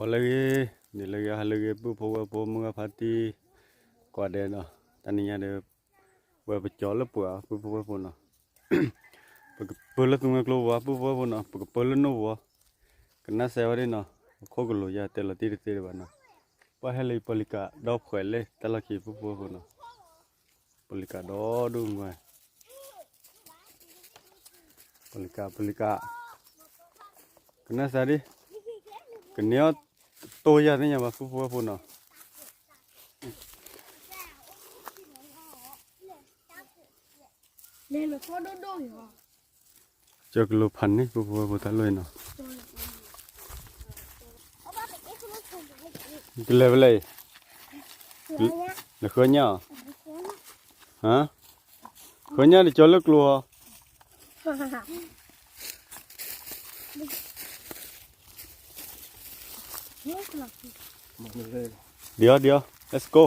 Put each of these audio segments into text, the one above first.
ဂီၤလၢအဂ့ၤ, နံၤလၢအဂ့ၤ, ဟါလၢအဂ့ၤ, ပုၢ်ဖိဝဲၢ်ဖိ မုၢ်ဂၢ်ဖါတံၢ်, ကိးဂၤဒဲးနီၤ, တနံၤညါဒီး ဝဲပကၠီၤလၢပှၤ ပုၢ်ဖိဝဲၢ်ဖိနီၤ, ပကပၢလၢသူမှဲကျိပူၤ ပုၢ်ဖိဝဲၢ်ဖိနီၤ, ပကပၢလၢနိၣ်ပူၤ, ကနၣ်စဲဝဲဒၣ်နီၤ, ပခိၣ်ကလိၤယၤတဲလီၤတံၢ်တသ့ဒံးဘၣ်နီၤ, ပှၤဟဲလၢယပီၤလံၤကးဒီးဖှဲးလၢတၢ်လီၢ်ခံ ပုၢ်ဖိဝဲၢ်ဖိနီၤ, ပီၤလံၤကးဒီဒူၣ်မး ပီၤလံၤကး ပီၤလံၤကး, ကနၣ်စၢ်ဒံး, ကန့ၢ်အီၣ်တိၢ်ယၤသ့ၣ်ညါဘၣ် ပုၢ်ဖိဝဲၢ်ဖိနီၤ, ကၠီကလိၤဖးန့ၢ် ပုၢ်ဖိဝဲၢ်ဖိတၢ်လီၢ်အံၤနီၤ, ကလဲၤဖဲလဲၣ်အံၤ, နဃၢညၣ်အီၤ, ဃၢညၣ်တကၠီၤလၢကျိဧါ ဒံးအီၤ ဒံးအီၤ let's go.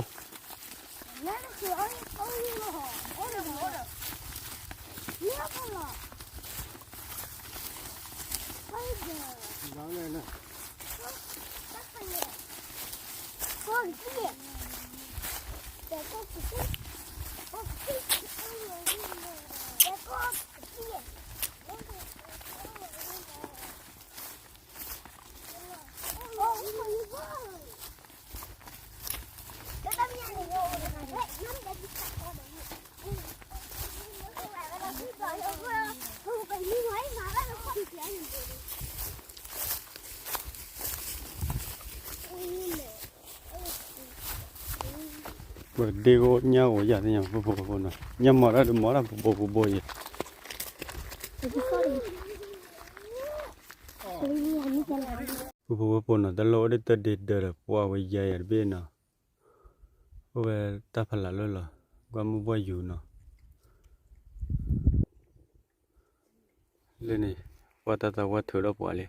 ပှၤဒ့ဂီၤညၣ်ဂီၤယၤသ့ၣ်ညါ ပုၢ်ဖိဝဲၢ်ဖိနီၤ, ညၣ်မီၤတၢ်ဒီးမီၤတၢ်ပူၤပူၤယဲၢ် ပုၢ်ဖိဝဲၢ်ဖိနီၤ, တၢ်လီၢ်အိၣ်ဒ်တၢ်ဒ့ဒၢးဒီး ပှၢ်ဝဲယၤယၤတဘ့ၣ်နီၤ, အိၣ်ဝဲတၢ်ဖးလးလၢလီၤ, ကွၢ်မုၢ်ဘှီၣ်ယူၤနီၤ, လၢန့ၣ် ပှၢ်တၢ်သးပှၢ်ထုးထီၣ်ပှၤလံ,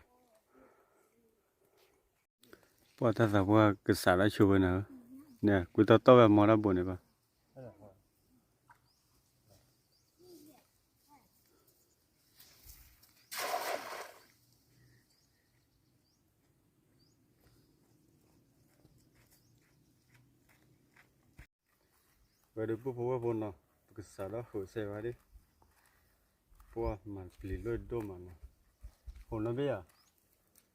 ပှၢ်တၢ်သးပှၢ်ကစးထီၣ်ဆိဝဲန့ၣ်, န့ၣ် ကွံာ်တီတီၢ်ဝဲအမီတၢ်ဘိးန့ၣ်ဘၣ် ဝဲဒီးပုၢ်ဖိဝဲၢ်ဖိနီၤ, ပကစးထီၣ်ဃုာ်စဲဝဲဒၣ်, ပှၢ်မၤပျံၤလၢဒိၣ်မးနီၤ, ဟိးနီၢ်ဘ့ၣ်ဧါ တၢ်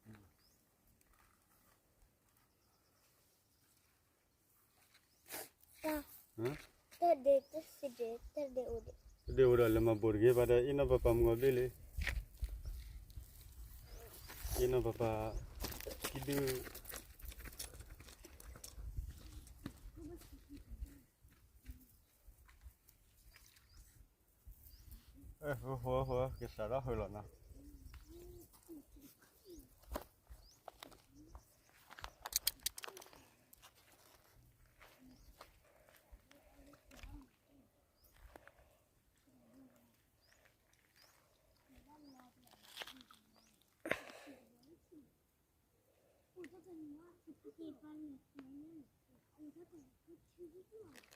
ဒ့အိၣ်ဒီး လဲၤမၤဘိးတဂ့ၤဘၣ်ဒီး အ့ၣ်နီၢ်ပၤပၤမုၢ်ဂီၤဘ့ၣ်လံ, အ့ၣ်နီၢ်ပၤ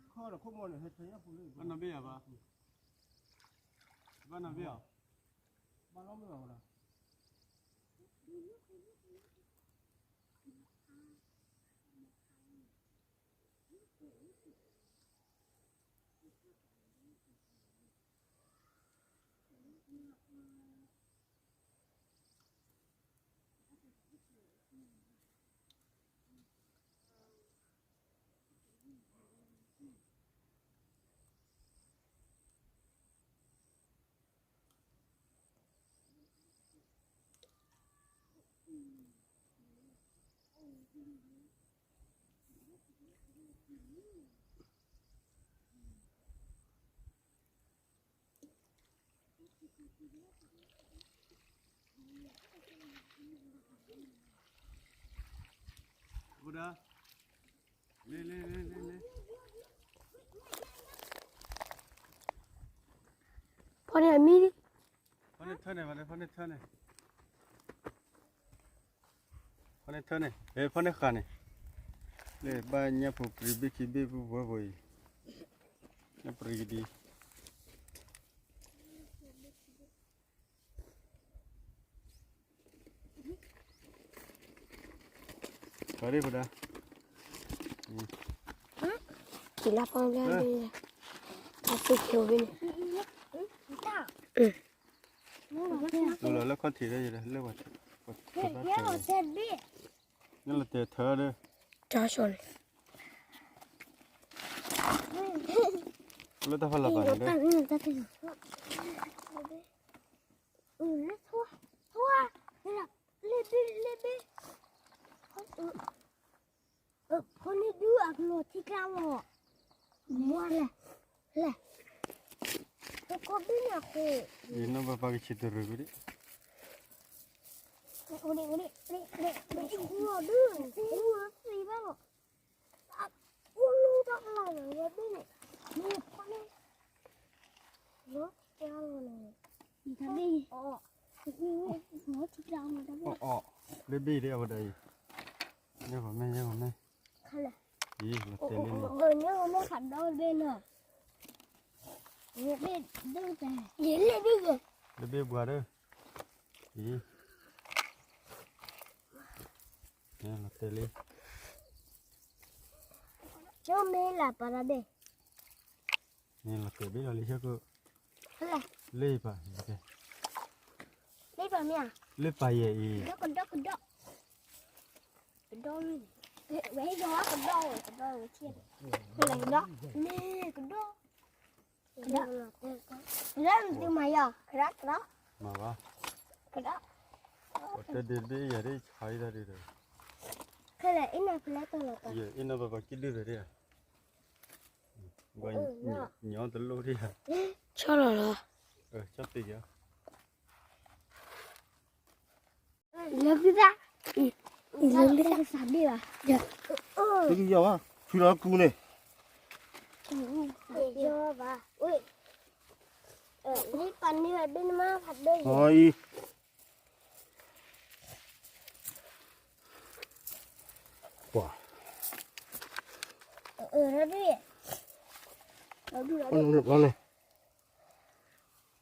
ပၤ ခံဒု ကစးထီၣ်ဃုာ်လီၤနီၤ. ဘၣ်နီၢ်ဘ့ၣ်ဧါဘၣ်, ဘၣ်နီၢ်ဘ့ၣ်ဧါ. ဖီန့ၢ်အမံၤ, ဖီန့ၢ်ထၢန့ၣ်, ဖီန့ၢ်ထၢန့ၣ်, ဖီန့ၢ်ထၢန့ၣ်, အဲ ဖီန့ၢ်ဃာ်န့ၣ်, လၢဘၣ်ညၣ်ဖိပြံဘ့ၣ်ခံဘ့ၣ်ဖိဝဲဖိအံၤ, ညၣ်ပြံကဒံ ဖီဒံးဖီဒါ, ကလါဖီလၢ, အသုးခိၣ်ဘ့ၣ်န့ၣ်, တူၢ်လီၤလၢခီၣ်ထံးလၢယလၢဝဲ, ညၣ်လီၤတဲာ်ထၢဒီး, ကၠီဆိန့ၣ်, လၢတၢ်ဖီလာ်ပာ်န့ၣ်ဒီး, လ့ဘ့ၣ်, ဖိန့ၣ်ဒုးအကလီၤထံကျါလီၤ, မ့ၢ်လဲၣ်, လဲၣ်, တကီဘ့ၣ်န့ၣ်အဃိ, ယနီၢ်ဘၣ်ပာ်ကဆံးတရံးဝဲဒၣ်, အိၣ်ဒံး, အိၣ်ဒံး, အိၣ်ဒံး, အိၣ်ဒံး, အိၣ်လီၤတၢ်လီၤဝဲဘ့ၣ်န့ၣ်, မ့ၢ်ဖီန့ၣ်, လီၤထံကျါလီၤန့ၣ်, အီၣ်, လ့ဘ့ၣ်ဒံးအဝဲဒၣ်အံၤ, ညၣ်ဂီၤမ့ၢ်, ညၣ်ဂီၤမ့ၢ်, အံၤ, ညၣ်ဂီၤမ့ၢ်ဖးဒိၣ်ဘ့ၣ်နီၤ, လ့ဘ့ၣ်, လ့ဘ့ၣ်ဘှါဒီး, အံၤ, လီၤတဲာ်လံ, ကၠီမ့ၢ်လၢပာ်တၢ်ဘ့ၣ်, လီၤတဲာ်ဘ့ၣ်လီၤလံဆၢကိး, လ့ပာ်, လ့ပာ်မ့ၢ်ဧါ, လ့ပာ်ယဲအံၤ, ကဒီး, ကဒီး, ကဒီး, ဝဲယီၤကဒီး, ကဒီး, ကဒီး, မ့ၢ်ကဒီး, ကဒီး, ကဒီးနသုမၤယီၤ, ကဒီး, ကဒီး, ကဒီး, တဲဒ်တဘ့ၣ်ယၤဒ်ဆါအံၤတၢ်ဒ်ဒီး, ခဲလၢာ်အ့ၣ်နၤဖဲလဲၣ်တလီၤတၢ်, အ့ၣ်နၤပပာ်ကံၣ်ဒုၣ်ဖဲဒ်ဧါ, ညီတလိၣ်ဒ်ဧါ, ဆီၣ်လီၤလီၤ, ဆီၣ်သ့က့ၤ, လၢာ်ဖုသၣ်, လၢာ်ဖုသၣ်, တကယီၤဘၣ်, ဆူလီၤကူန့ၣ်, ယဘၣ်, လံပာ်န့ၢ်ဝဲဒ်နမါဖးဒိၣ်အံၤ, ပှၤ, အၢ လီၤဒုး, လီၤဒုး, လီၤ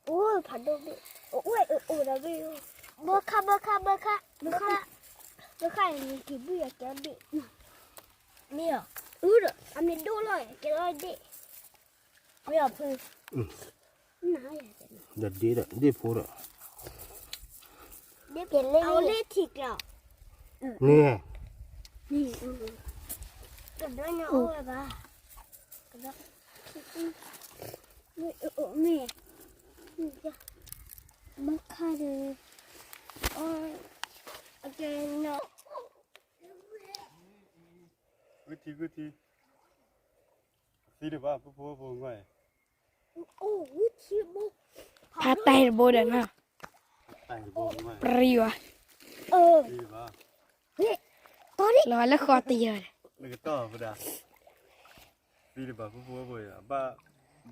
ဒုး, အိၣ်ဖးဒိၣ်ဘ့ၣ်, အိၣ်, အိၣ်ဒီးဘ့ၣ်, ဘၢခါ ဘၢခါ ဘၢခါ, ဘၢခါ, ဘၢခါအံၤ ယက့ၤဘုၣ်ယကဲဘ့ၣ်, မ့ၢ်အီၤ, အုဒီး အမ့ၢ်ဒိၣ်လီၤ ကဲလီၤဒ့ၣ်, မ့ၢ်အီၤဖု, ဒီးဒ့ၣ်ဒီး ဒ့ၣ်ဖိဒီး, အအိၣ်လၢထံကျါ, န့ၣ်, ကဒီးညါအိၣ်ဝဲဘၣ်, ကဒီး, မ့ၢ်, မ့ၢ်, ဘၣ်ခါဒီး, အကဲနီၤ, ဂုၢ်ထံ ဂုၢ်ထံ, သံတဘၣ် ပဖိဝဲဖိငါအံၤ, ဖးတဲတဘိဒီးနီၤ, ပြံဝဲ, လီၤလၢဃီတယၢၤ, နကတီၢ်ဖဒၣ်, သံတဘၣ် ပဖိဝဲဖိအံၤ, ဘၣ်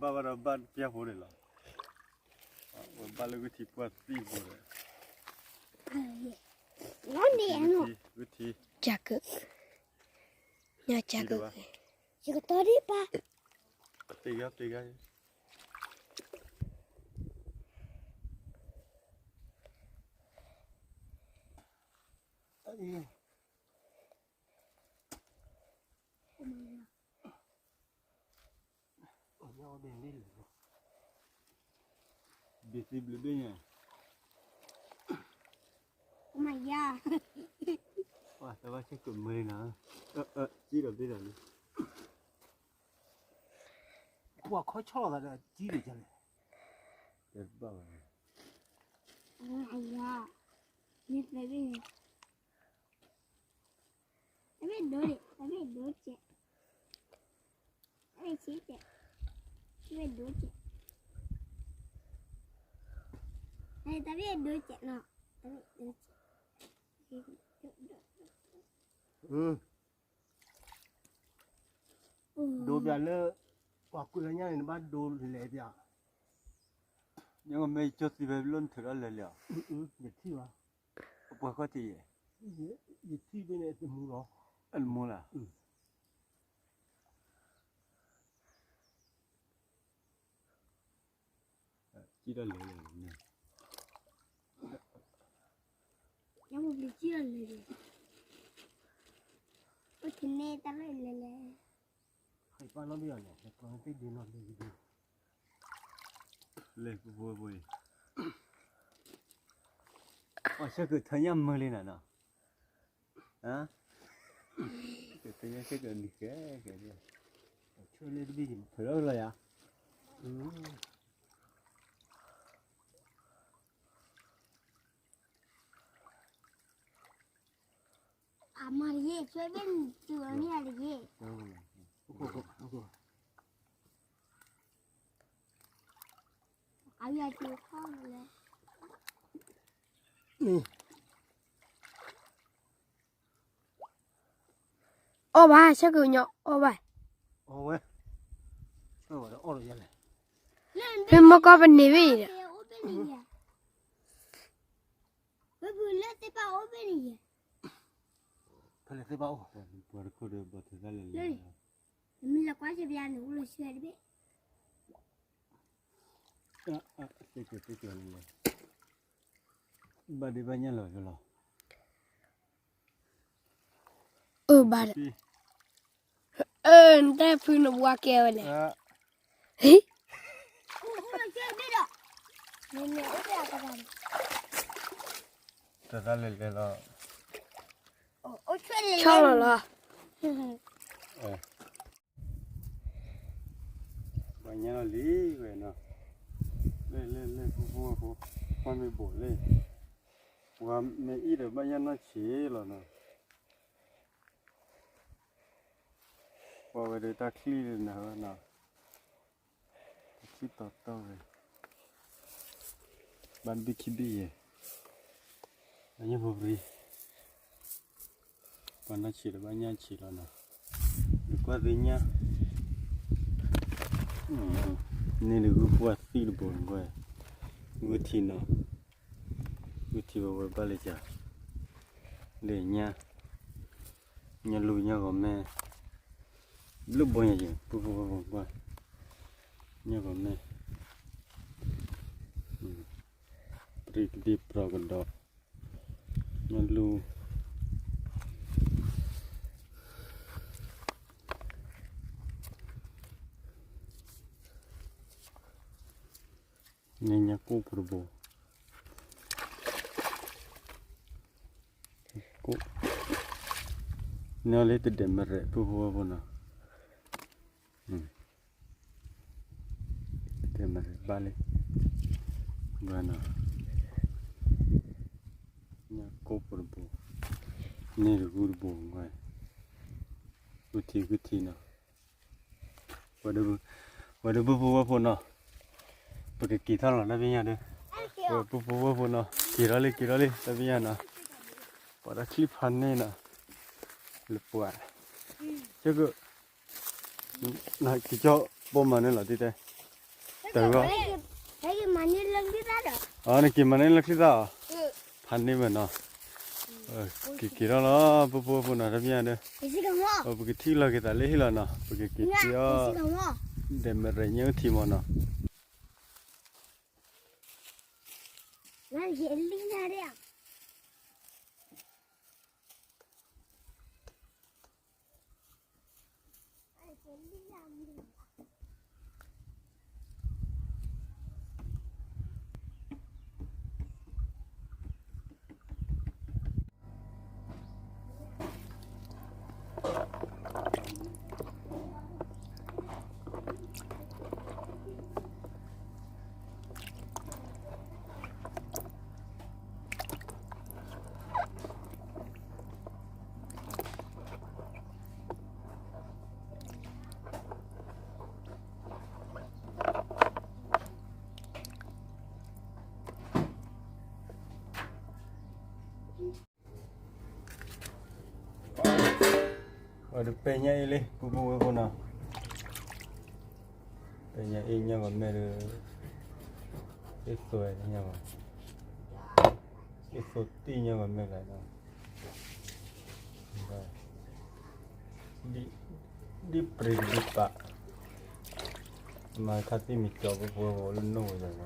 ဘၣ်ဒီးဘၣ်ပျၢ်ဖိန့ၣ်လီၤ, ဝဲဘၣ်လၢဂုၢ်ထံပှၢ်သံတဘိဒီး, ဂုၢ်ထံ, ကၢ်ကၢ, ညါကၢ်ကၢ, ယကတီၢ်ဒံးပၢ်, ပ့ၤဂၤ ပ့ၤဂၤ, ဘ့ၣ်သံဘျုးဘ့ၣ်ညါ, မၤယၤ, ပှၤတဘၣ်ဆဲးကမၢနၤ, အၢ အၢ ကံၣ်ဒီးဘ့ၣ်ဒီးလံ, ပှၤခီဆီၣ်လီၤသးဒီးကံၣ်ဒံးကလဲၣ်, တဘၣ်ဘၣ်, မၤယၤ, မ့ၢ်သဲဘ့ၣ်န့ၣ် တဘ့ၣ်ဒိၣ်န့ၣ် တဘ့ၣ်ဒိၣ်ကဲး, တဘ့ၣ်ဆံကဲး, တဘ့ၣ်ဒိၣ်ကဲး, တဘ့ၣ်ဒိၣ်ကဲးနီၤ, တဘ့ၣ်ဒိၣ်ကဲး, ဒိၣ်ပျးလၢ ပှၤကွံာ်လၢညါန့ၣ် နဘၣ်ဒိၣ်လဲၤပျး, ညါကမ့ၢ်ကၠီသံဖဲလၢနထုးထီၣ်လဲၤလံဧါ, ယထံၣ်ဘၣ်, အပှၤဃီတံၢ်ယဲ, ယထံၣ်ဖဲန့ၣ်တမူလီၤ, အတမူလၢ်, ကံၣ်ထီၣ်လဲၤလံန့ၣ်, ကံၣ်ထီၣ်လဲၤလံ, အိၣ်တန့ၢ်တၢ်လၢလဲၤလဲၤ, ဟဲပာ်နီၣ်ဘၣ်အီၤန့ၣ် ဟဲပာ်သ့ၣ်ဒ့နီၣ်လံ, လဲၤပူဖိဖိအံၤ, အဆၢကထၢညၣ်မုာ်လံနၤနီၤ, ကထၢညၣ်ဆၢကနံၤဃဲဃဲ, ဆၢလၢတဘ့ၣ်ဖၢလီၤလီၤယၤ အမၤတယဲၢ် ဆွဲဘ့ၣ်တူၢ်အီၤန့ၣ်တယဲၢ်, အယၤတူၢ်ခီၣ်လဲၣ်, အီၣ်ဘၣ် ဆၢကညီ အီၣ်ဘၣ်, အီၣ်ဝဲ, ဆၢဝဲအီၣ်လီၤယၤလဲၣ်, ဖဲမီကီၢ်ပန့ၢ်ဘ့ၣ်အံၤဒီး ဖဲလဲၣ်သ့ၣ်ဘၣ်အိၣ်, ပှၤတခိၣ်ဒီးဘီၣ်ထၢသၣ်လဲၣ်လဲၣ်, မ့ၢ်လၢကွၢ်ဆၢပယါန့ၣ် အိၣ်လၢဆၢတဘ့ၣ်, သ့ၣ်ကျၢၤသ့ၣ်ကျၢၤန့ၣ်လဲၣ်, ဘၣ်ဒံးဘၣ်ညၣ်လီၤယလီၤ, အၢဘၣ်ဒီး, အၢ နတၢ်ဖုနဘှါကဲဝဲလဲၣ်, ဟံၣ် တၢ်သၣ်လဲၤလဲၤလီၤ, ဆီလီၤလီၤ, ပှၤညါလီၤလံဝဲနီၤ, လဲၤလဲၤလဲၤ ဖိဖိဝဲဖိ, ပှၤမ့ၢ်ဘိးလဲၣ်, ပှၤမ့ၢ်အံၤဒီးဘၣ်ညၣ်နီၢ်ဆံးလီၤနီၤ, ပှၤဝဲဒီးတၢ်ချံလၢနၤဝဲနီၤ, တၢ်ချံတီတီဝဲ, ဘၣ်တဘ့ၣ်ခံဘ့ၣ်ယဲၢ်, ဘၣ်ညၣ်ဖိပြံ ပှၤနီၢ်ဆံးဒီးဘၣ်ညၣ်ဆံးလီၤနီၤ, နကွၢ်သ့ၣ်ညါ, န့ၣ်တဂုၢ်ပှၢ်သံတဘိကွၢ်, ဂုၢ်ထံနီၤ, ဂုၢ်ထံဝဲဝဲဘၣ်လၢက, လၢညါ, ညၣ်လူညၣ်ဂီၤမဲ, ဘျုးဘိညါယဲၢ် ပူဖိဝဲဖိကွၢ်, ညၣ်ဂီၤမဲ, ပြံကဒံပြီကဒီး, ညၣ်လူ န့ၣ်ညါကိၣ်ဖိတဘိ, ကိၣ်, န့ၣ်လၢတဒဲးမရဲၣ် ပူဖိဝဲဖိနီၤ, တဒဲးမရဲၣ်ဘၣ်လံ, ဘၣ်နီၤ, ညါကိၣ်ဖိတဘိ, န့ၣ်တဂုၢ်တဘိ, ဂုၢ်ထံဂုၢ်ထံနီၤ ဝဲဒၣ်ပူဖိဝဲဖိနီၤ, ပကက့ၤထီၣ်လီၤတၢ်ပညၣ်ဒီး, ဝဲပူဖိဝဲဖိနီၤ က့ၤထီၣ်လံ က့ၤထီၣ်လံ တၢ်ပညၣ်နီၤ, ပှၤတၢ်ချံဖးန့ၢ်နီၤ, လပှၤ, က, ကကၠီပိာ်မၤန့ၣ်လီၤတံၢ်တဲ, တဂီၢ်, နက့ၤမၤန့ၢ်လၢချံသၣ်အီၤ, ဖးန့ၢ်ဝဲနီၤ, က့ၤက့ၤထီၣ်လီၤ ပူဖိဝဲဖိနီၤ တၢ်ပညၣ်ဒီး, ပကထံၣ်လီၤက့ၤသးလၢဟံၣ်လီၤနီၤ ပကက့ၤထံၣ်အီၤ, ဒဲးမရဲၣ်ညါထံမီၤနီၤ ဝဲဒၣ်ပဲညၣ်အ့ၣ်လံ ပူဖိဝဲဖိနီၤ, ပဲညၣ်အ့ၣ်ညၣ်ဂီၤမဲဒီး, သ့ၣ်သိးညါဘၣ်, သ့ၣ်သိးတံၢ်ညါဘၣ်မ့ၢ်လဲၣ်, ဒ်ပရံၤကဒုးပာ်, မၤခါသ့ၣ်မံၤကၠီပပှဲၤဝဲလၢနိၣ်ဝဲယၤလီၤ.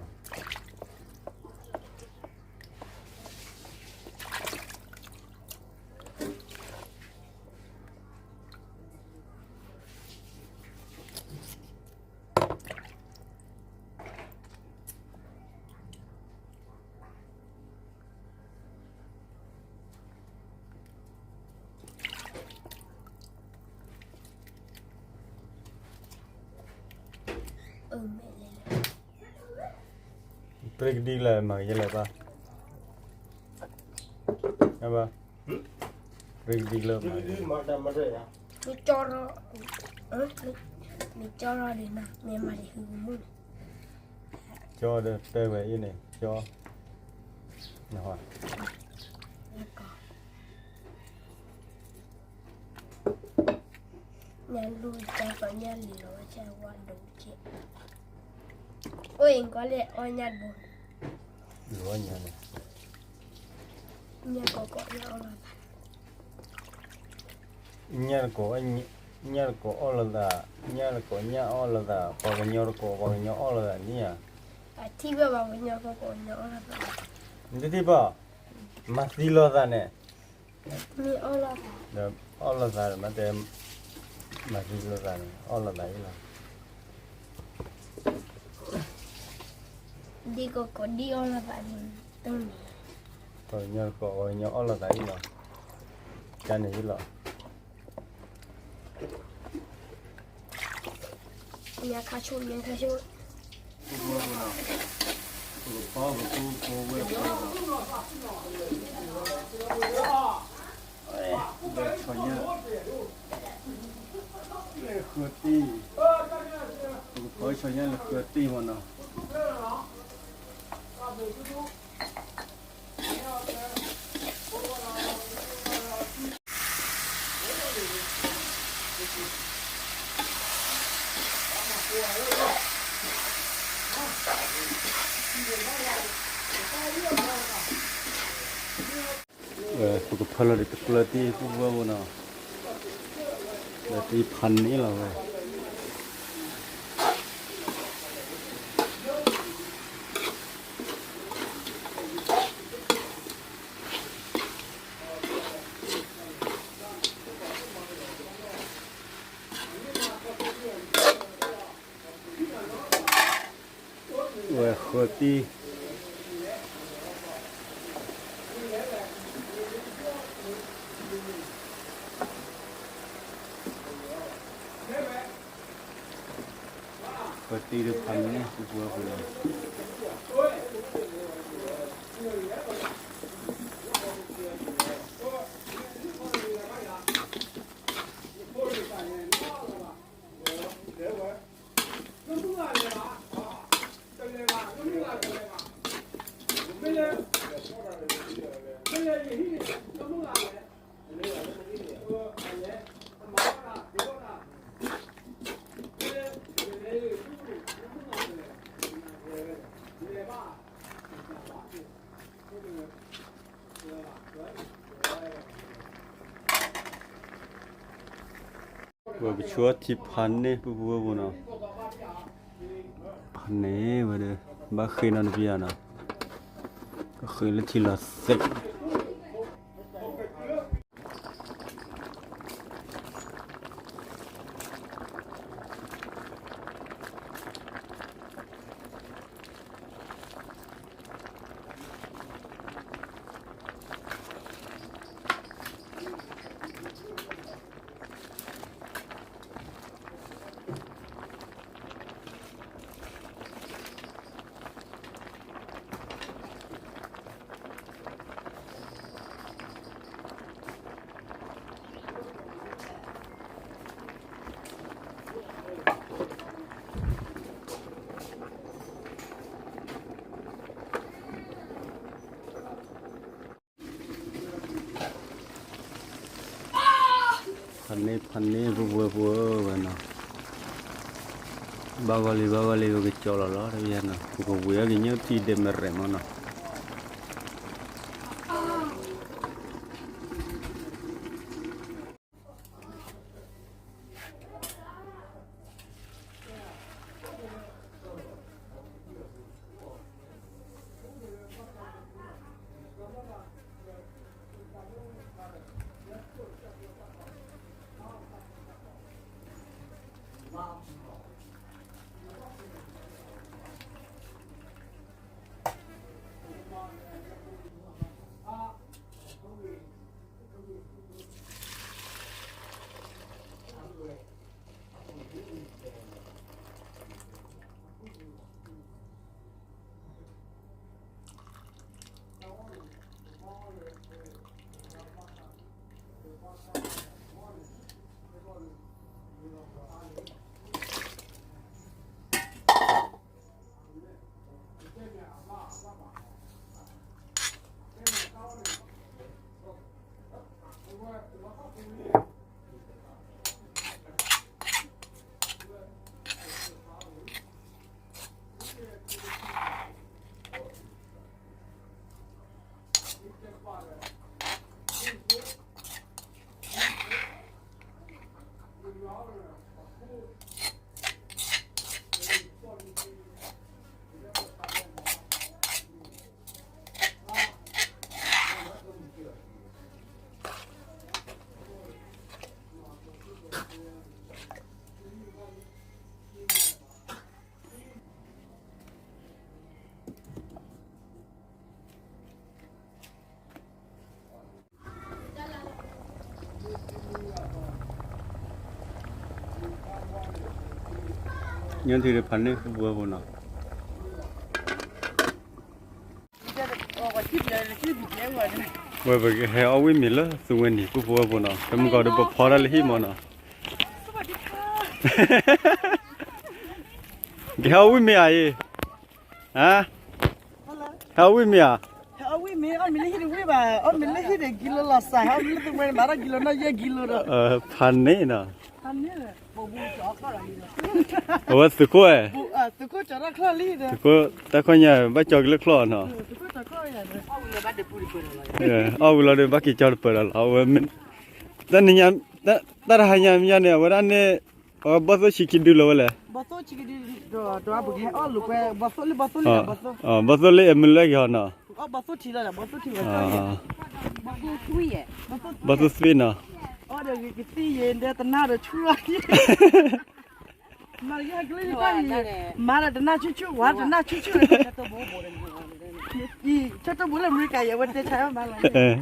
ပရံၤကဒံလၢမၤကယဲလဲၣ်ဘၣ်, ပရံၤကဒံလၢမၤ, မ့ၢ်ကၠီထီၣ်ဒံးနၤ မ့ၢ်မၤတဟုကမုၣ်န့ၣ်, ကၠီဒီးတဲဝဲအံၤန့ၣ် ကၠီ, နဟီ ညၣ်လူၢ်ကၢ်ပှၤညၣ်လံၤလီၤဝဲဆဲးဝါဒိးကဲ, အိၣ်အံၤကွၢ်လၢအီၣ်ညၣ်တဘိ, လီၤညၣ်န့ၣ်, ညၣ်တကိးညၣ်အီၣ်လိာ်သး, ညၣ်တကိးအီၣ်လိာ်သး, ညၣ်တကိးညၣ်အီၣ်လိာ်သး, ပှၤကညီတကိးပှၤကညီအီၣ်လိာ်သးန့ၣ်ဧါ, ထံၣ်ဘၣ်ပှၤကညီတကိးပှၤကညီအီၣ်လိာ်သး, နတထံၣ်ဘၣ်, မၤသံလိာ်သးန့ၣ် မ့ၢ်အီၣ်လိာ်သး, ဒီးအီၣ်လိာ်သးဒီးမ့ၢ်တဲ, မၤသံလိာ်သးန့ၣ် အီၣ်လိာ်သးအံၤလီၤ. ဒ်ကကိးဒ်အီၣ်လိာ်သးန့ၣ်, ပှၤကညီတကိးပှၤကညီအီၣ်လိာ်သးအံၤလီၤ, ကန့ၣ်အံၤလီၤ. ညါခါဆိ, ညါခါဆိ, ပကဖီပသူဖိဝဲၢ်ဖိဒီး, ဒီးဆီညၣ်, လၢဃၢၤတ့ၢ်, ပကဖီဆီညၣ်လၢဃၢၤတ့ၢ်မ့ၢ်နီၤ. ပကဖီလီၤဒီးတကျၢၤတံၢ် ပူဖိဝဲၢ်ဖိနီၤ, ဒီးတံၢ်ဖးန့ၣ်လီၤဝဲ. ဝဲဃၢၤတံၢ်, ဃၢၤတံၢ်ဒီးဖးန့ၣ် ပူဖိဝဲၢ်ဖိလီၤ. ဝဲပဆိထံဖးန့ၣ် ပူဖိဝဲၢ်ဖိနီၤ, ဖးန့ၣ်ဝဲဒီး ဘၣ်ဃ့နီတဘျီနီၤ, ဃ့လၢထံလီၤသ့း. ဖးန့ၣ် ဖးန့ၣ် ပူဖိဝဲၢ်ဖိဝဲနီၤ, ဘၣ်ဂီၢ်လံ ဘၣ်ဂီၢ်လံ ပကကၠီလီၤလီၤ တပယဲနီၤ ပကဝံၤအီၣ်ကညီထံဒဲးမရဲၣ်မးနီၤ. ညၣ်ထံတဖၣ်န့ၣ် ပူဖိဝဲဖိနီၤ. ဝဲပကဟဲအီၣ်ဝံၣ်မ့ၤလၢသုဝဲန့ၣ် ပူဖိဝဲဖိနီၤ တမုၢ်ကီၢ်ဒီးပဖီတၢ်လၢဟံၣ်မးနီၤ. ကဟဲအီၣ်ဝံၣ်မ့ၤဧါအံၤ, ဟါ, ဟဲအီၣ်ဝံၣ်မ့ၤဧါ, အီၣ်မ့ၤလၢဟံၣ်တဝံၣ်ဘၣ်, အီၣ်မ့ၤလၢဟံၣ်န့ၣ် ကံလိလီၤစၢ်, အီၣ်မ့ၤလၢသုဝဲန့ၣ် မၤတၢ်ကံလိနီၣ်ယဲၢ်ကံလိဒီး, ဖးန့ၣ်နီၤ. အဝဲသုးခိၣ်ဝဲ, သုးခိၣ်တၢ်ခီၣ်ညါ ဘၣ်ကၠီက့ၤလၢချီၣ်နီၤ, အီၣ်ဝံၤလီၤဒီး ဘၣ်က့ၤကၠီတပၢၢ်ဒီးလီၤ, အဝဲ, တၢ်တဟါညါမ့ၢ်ညါန့ၣ် အဝဲဒၣ်န့ၣ်, အဝဲဘီၣ်သိၣ်ဆံခံဒုလီၤဝဲလဲၣ်, ဘီၣ်သိၣ်လၢဘီၣ်သိၣ်လၢ, ဘီၣ်သိၣ်လၢအမုၢ်လၢက့ၤဟီနီၤ, ဘီၣ်သိၣ်ထံလီၤ, ဘီၣ်သိၣ်သွံၣ်နီၤ, ဘီၣ်သိၣ်သွံၣ်နီၤ, အီၣ်ဒီးကသံၣ်ယဲၢ်ဒဲတနါဒီးဆူၣ်, မၤဒီးတနါဆူၣ်ဆူၣ်, ဝၤတနါဆူၣ်ဆူၣ်, ဆၢတိၢ်ဘိလၢအမဲရကၤယဲၢ် အဝဲတဲဆါမၤလီၤ.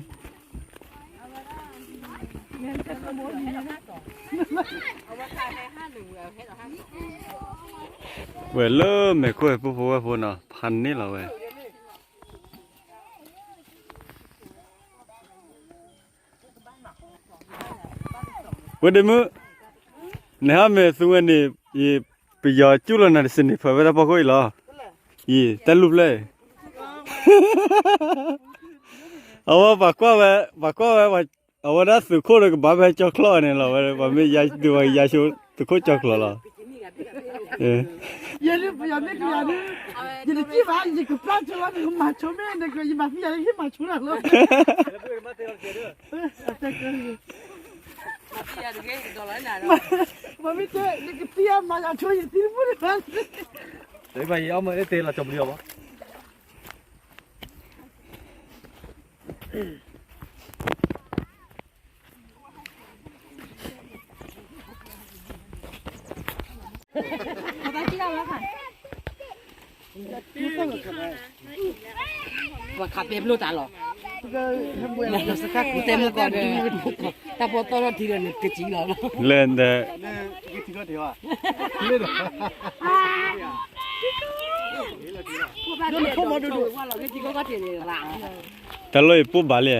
ဝဲလၢမဲာ်ခိၣ်ပူဖိဝဲဖိနီၤ ဖးန့ၣ်လီၤဝဲ. ဝဲဒ့မုၣ်, နဟါမ့ၢ်သုဝဲန့ၣ်, ပယီၤကၠူၣ်လီၤနၤတစဲးန့ၣ် ဖၢဝဲဒၣ်ဖီခိၣ်အံၤလီၤ, အံၤ တၢ်လူၢ်ဖျၢၣ်အံၤ, အဝဲပှၤကွၢ်ဝဲ, ပှၤကွၢ်ဝဲ, အဝဲဒၣ်သုးခိၣ်ဒီးကဘၣ်ဖဲကၠီချီန့ၣ်လီၤ, ဝဲပှၤမ့ၢ်ယၤဒုးဝဲယၤဆိသုးခိၣ်ကၠီချီလီၤ. ယဲဒုးပယီၤမ့ၢ်ကယၤဒုး, ယတစံၣ်ဘၣ် ယကပျၢ်ဆိလီၤ နကမၤဆိမ့ၢ်နက ယမၤသံယၤလၢယမၤဆိတၢ်လီၤ. ပှၤမ့ၢ်တဲ နကသံယၤမၤယၤဆိ ယသံတပူၤတပူၤ, တဘၣ်ယအီၣ်မ့ၢ်တဲလီၤကၠီပလံအီၤဘၣ်. ပှၤခးပဲဘျိတၢ်လီၤ, တဲမ့ၢ်ကီးဒုး, တၢ်ပီသီထီၣ်ထံဒီးန့ၣ် ကစံလီၤလီၤ, လဲၣ်ဒီး, တၢ်လီၢ်အံၤပိၢ်ဘၣ်လံ,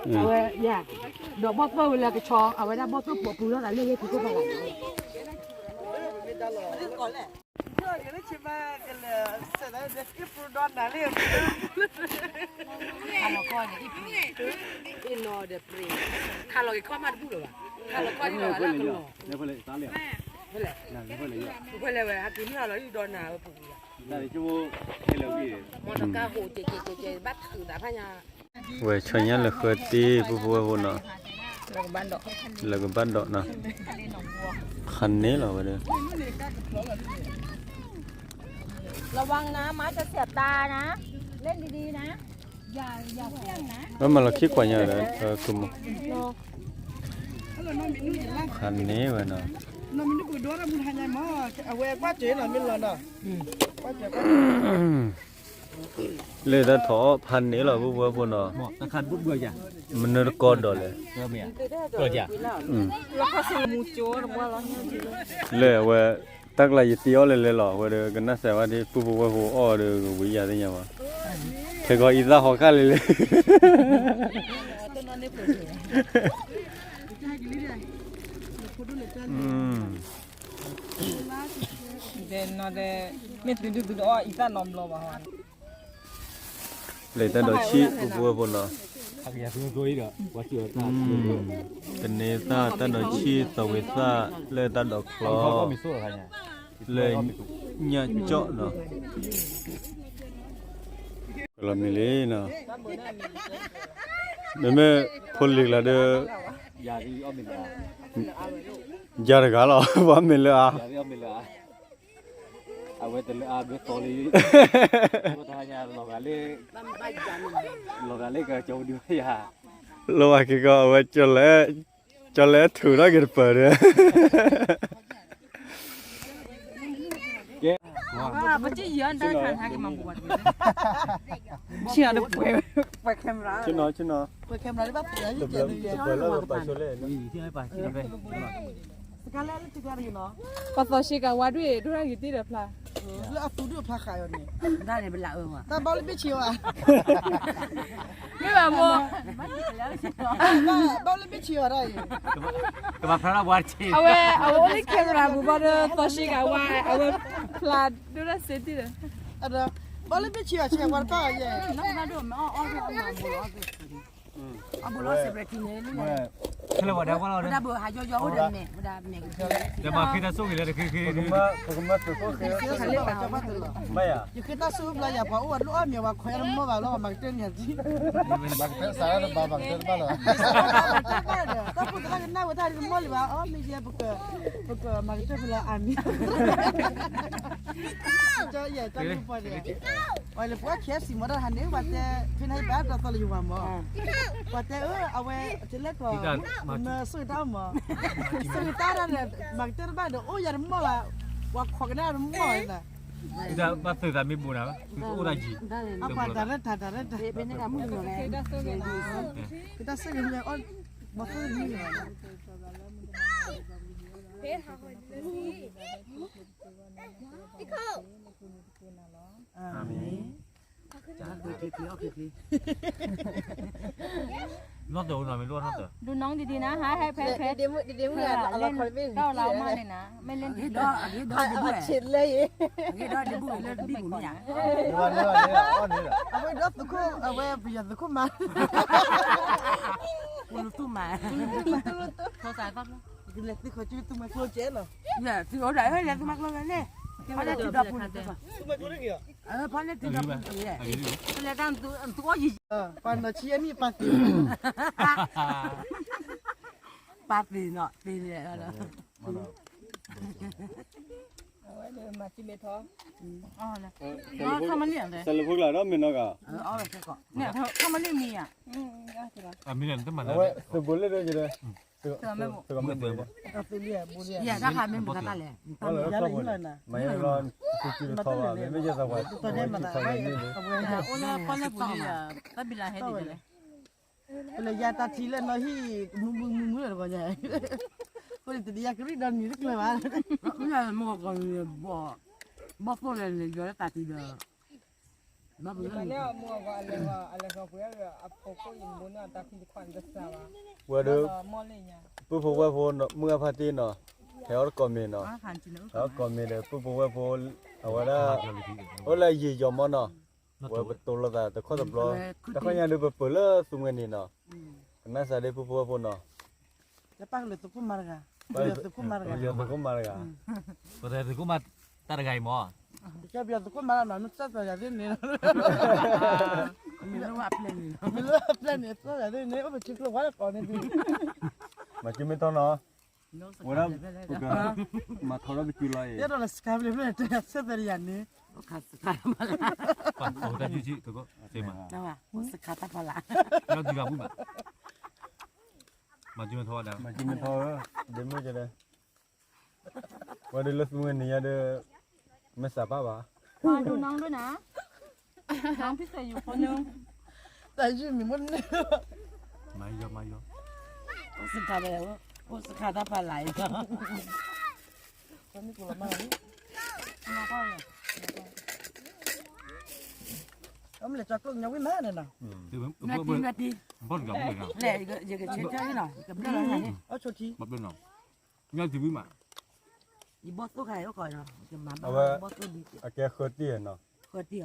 အဝဲ, ဒီးဘီၣ်သိၣ်ဝဲလၢကဆီ, အဝဲဒၣ်ဘီၣ်သိၣ်ပိာ်ပူၤထီၣ်သးလၢဂ့ၤထံခိၣ်ဖးလၢ်န့ၣ် ခါလီၤကီၢ်န့ၣ်, ခါလီၤကီၢ်မးတဘူၣ်လၢၤဘၣ်, ခါလီၤကီၢ်န့ၣ်လီၤလၢကလီၤ, ဖဲလဲၣ်, ဖဲလဲၣ်ဝဲ ဟဲက့ၤမ့ၢ်အီၤလီၤ ယဒီးနၤဝဲပူၤကွံာ်လီၤ, မီၢ်တကါဟိၣ်ကဲးကဲးကဲးကဲး ဘၣ်ထုးသးဖးညါ, ဝဲဆီညါလၢဃၢသ့ ပူဖိဝဲၢ်ဖိနီၤ, လၢကဘၣ်ဒိးနီၤ, ဖးန့ၢ်လီၤဝဲဒီး ระวังนะ ไม้จะเสียบตานะ เล่นดีๆนะ อย่าอย่าเพี้ยงนะ မ့ၢ်မၤလီၤခံကွၢ်ညါဒီး ကမၤ ဖးန့ၢ်ဝဲနီၤ, အဝဲကွၢ်စၢၤနီၤ မ့ၢ်လီၤနီၤ, လၢတၢ်ထီၣ်ဖးန့ၢ်လီၤ ပူဖိဝဲၢ်ဖိနီၤ, မနုၤတကီဒီးလဲၣ်, လၢအဝဲ တၢ်ကျါယတ့အီၣ်လဲၤလဲၤလီၤ အဝဲဒီးကနၣ်စဲးဝဲဒၣ် ပူဖိဝဲၢ်ဖိအီၣ်ဒီး ကဝံယၤသ့ၣ်ညါဘၣ်, ခဲကီအံသၣ်ဟီခါလဲၤလဲၤ မ့ၢ်သုဒုသုတအီၣ်အံသၣ်နီတဘျီဘၣ်, လဲၤတၢ်ဒီးဆံၣ် ပူဖိဝဲၢ်ဖိနီၤ, ကန့ၢ်သၣ်တၢ်ဒီးဆံၣ် သဝံသၣ်လၢတၢ်ဒိးချီ လၢညၣ်ကၠီၣ်နီၤ, လီၤမံၤလံနီၤ, မ့မ့ၢ်ဖိလံၤကျါဒီး ယၤတဂၤလီၤ ပှၤမ့ၢ်လၢအါ အဝဲတလၢအါဘၣ်သီလံ, တဟါညါလီၤဂာ်လၢ လီၤဂာ်လၢကကၠီဒုးယၤ, လီၤဂာ်က့ၤကီး အဝဲ ကၠီလဲၤထုးထီၣ်က့ၤတပၢၢ်ဒီး ဆ့ၣ်နီၤ ဆ့ၣ်နီၤ တပၢၢ်လၢပပာ်ဆိလဲၣ် ပှၤသီၣ်ဆ့ကၤဝါဒွံၣ် ဒိၣ်ထီၣ်ဂ့ၤတ့ၢ်ဒီးဖျါ, လၢအသူဒုးဖျါဃာ်အီၤန့ၣ်, တၢ်ဘၣ်လၢဘ့ၣ်ဆ့ဝါ, မ့ၢ်ဘၣ်မိၢ်, ဘၣ်လၢဘ့ၣ်ဆ့ဝါဒၣ်အံၤ, ကဘၣ်ဖျါထီၣ်ပှၤတဆ့, အဝဲ အဝဲအိၣ်လၢ camera ပူၤဘၣ်ဒီး သီၣ်ဆ့ကၤဝါ အဝဲဖျါဒိၣ်ထီၣ်စ့တ့ၢ်ဒီး, ဘၣ်လၢဘ့ၣ်ဆ့ဝါဆ့ဝါတဖၣ်ယဲၢ် အဘူးလီၤ separate န့ၣ် လၢ ဝဲ ဟဲလၢဝဲဒၣ်ဝဲလီၤ ဝဲဒၣ်ဘၣ်ဟးယီယီအိၣ်ဒီးမဲာ် ဝဲဒၣ်မဲာ်ကသ့ ဒီးမၤဃ့တၢ်ဆိၣ်ဂ့ၤလၢတဃ့ဃ့ ပကမၤသုးခိၣ်ဃ့ မ့ၢ်ယၤ ယဃ့တၢ်ဆိၣ်ဂ့ၤဘျီယၤ ပှၤအိၣ်အဒိၣ်အီၣ်မ့ၤ ပှၤခွဲးတမီၢ်ဘၣ်လီၤ မၤကတၢၢ်န့ၣ်ဒ် မၤကတၢၢ်စးဒီးဘၣ် မၤကတၢၢ်တဘၣ်လီၤ တၢ်ဖိသရၣ်ကနၣ်ဝဲတၢ်ဒ်တမီၢ်လံဘၣ် အီၣ်မ့ၢ်ယဲ ပက ပကမၤကတၢၢ်ဖဲလၢအမံၤ ကၠီယဲၢ် ကၠီမံၤပှၤန့ၣ် ပှၤလၢပှၤ K F C မ့ၢ်တၢ်ဟးန့ၣ် ပှၤတဲ ဖဲန့ၣ်ဘၣ်တၢ်သီလၢယဝၤမ့ၢ် ပှၤတဲအၢ အဝဲ တလဲၤကီး မ့ၢ်ဆိၣ်ဂ့ၤတၢ်အီၣ်မး ဆိၣ်ဂ့ၤတၢ်ဒၣ်န့ၣ် မၤကတၢၢ်တဘၣ်ဒီး အိၣ်ယၤတမီၢ်ဘၣ် ပှၤခိးကနၣ်တမီၢ်ဘၣ် ဘၣ်သုးသးမ့ၢ်ဘူးနၤ သုအိၣ်တၢ်ယံၤ အပှၤတၢ်ရဲၣ်တၢ်တၢ်ရဲၣ်တၢ် ကတၢ်ဆိၣ်ဂ့ၤမ့ၢ်အီၣ် မၤဆိၣ်ဂ့ၤမ့ၢ်လီၤ အၤမ့ၣ် နီၢ်တၢ်အိၣ်နီၢ်မ့ၢ်လိၣ်နီၢ်တၢ် ดูน้องดีๆนะ ฮะ ให้แพ้แพ้ เล่นก้าวร้าวมากเลยนะ ไม่เล่นดีๆ အဂ့ၤဒီးဒ်ဘူၣ်ဝဲ အဂ့ၤဒီးဒ်ဘူၣ်ဝဲလၢတဘံၣ်ပူၤမ့ၢ်ဧါ အဝဲဒီးသုးခိၣ် အဝဲပယီၤသုးခိၣ်မၤ ပူၤလူတူၢ်မၤ ပူၤလူတူၢ်မၤ လဲၤသုးခိၣ်ကၠူတူၢ်မၤကျိကဲလီၤ သုးအိၣ်ဒၣ်လဲၤသုးမၤကျိလဲၣ် ဖီန့ၣ်သုးဒီးပူၤလူတူၢ်မၤ ဖီန့ၣ်သုးဒီးပူၤလူတူၢ်မၤ ပလဲၤတၢ်သုးအိၣ်ယံၤ ပှၤနီၢ်ဆံအနံၣ်ပာ်သ့ၣ် ပာ်သ့ၣ်နီၣ်သ့ၣ်န့ၣ် မၤစံမ့ၢ်ထီ ဆဲးလ်ဖိကျါဒီးမ့ၢ်နီၢ်ဂၤ ထီမလံမံၤဧါ အဝဲသုးဘိလၢဒိၣ်ကဒီး သုးမ့ၢ်ဘိ ယတၢ်ခါမ့ၢ်ဘိတၢ်လဲၣ် မ့ၢ်လီၤ သုးကၠူတထီဘၣ် မ့မ့ၢ်ယဲသးပှၤ အိၣ်လၢပီၣ်လဲၣ်ပူၤလံ တၢ်ဘံလးဟဲဒ်လဲၣ် ပလဲၤယၤတၢ်ထံလၢနီၢ်ဟံၣ် မုၢ်မုၢ်မုၢ်မုၢ်လၢတကီၢ်ညါ ဃိန့ၣ်တနံၤယၤကရံၣ်ဒီးနံၤတကျၢၤဘၣ် မ့ၢ်မ့ၢ်ကီၢ်န့ၣ် ဘီၣ်သိၣ်လဲၣ်န့ၣ် ယီၤလၢတၢ်ထံဒီး ဘၣ်ပလၢန့ၣ် ဝဲဒီး ပုၢ်ဖိဝဲၢ်ဖိ မုၢ်အဖါတံၢ်နီၤ ဟဲအီၣ်တကိးမ့ၤနီၤ ဟဲအီၣ်ကိးမ့ၤဒီး ပုၢ်ဖိဝဲၢ်ဖိ အဝဲဒၣ် အိၣ်လၢယံာ်ယီၤမီၢ်နီၤ ဝဲပတိၤလိာ်သးတခီတဘျီ တခီညါဒုးပပၢၤလၢသူမှဲန့ၣ်နီၤ ကနၣ်စၢ်ဒ်ပုၢ်ဖိဝဲၢ်ဖိနီၤ လၢပၢ်ကလၢသုးခိၣ်မၤတဂၤ ပယီၤသုးခိၣ်မါတဂၤ, ပယီၤသုးခိၣ်မါတဂၤ, ပယီၤသုးခိၣ်မါတၢ်တဂၤအံၤမ့ၢ်, ပယီၤသုးခိၣ်မါလီၤနီၤ နစၢ်သီယၤသ့ၣ်န့ၣ်, မ့ၢ်လၢအပျဲၢ်န့ၣ် စၢ်သီယၤသ့ၣ်န့ၣ် အိၣ်ပစုကျိၤဝဲလၢကိးန့ၣ်ဒံး, မၤကမ့ၢ်ထီၣ်နီၤ, ဝဲဒၣ်ပကမၤထီၣ်ဒီးပစုလီၤအံၤ, စၢ်သီယၤန့ၣ်, စခါတဖီလာ်, မၤကမ့ၢ်ထီၣ်ဝဲဒၣ်, မၤကမ့ၢ်ထီၣ်ဝဲဒၣ်, ဝဲဒၣ်လၢသူဝဲန့ၣ်ညါဒီး, မ့ၢ်စးပၢ်ဘၣ်, မၤဒိၣ်နီၢ်ဒိၣ်နၤ, နၢ်ဖံးစၢၤယူၤဖိနု, တၢ်ယုၢ်မံၤမ့ၢ်န့ၣ်, မၤယီၤမၤယီၤ, အိၣ်စခါတဖီလာ်အံၤ, အမ့ၢ်လဲၤကၠီကျိၣ်ကညီဝံၣ်မးန့ၣ်နီၤ, ဘီတဂၤ, ယကဆၢထၢၣ်နီၤ, ယကဘျၢၣ်လီၤ, ညါတဝံၣ်မး, ယဘီၣ်သိၣ်ခါအံၤအိၣ်ကီးနီၤ, ယမၤဘၣ်ဘီၣ်သိၣ်ဒံး, အကဲဃၢတံၢ်နီၤ, ဃၢတံၢ်အီၤ,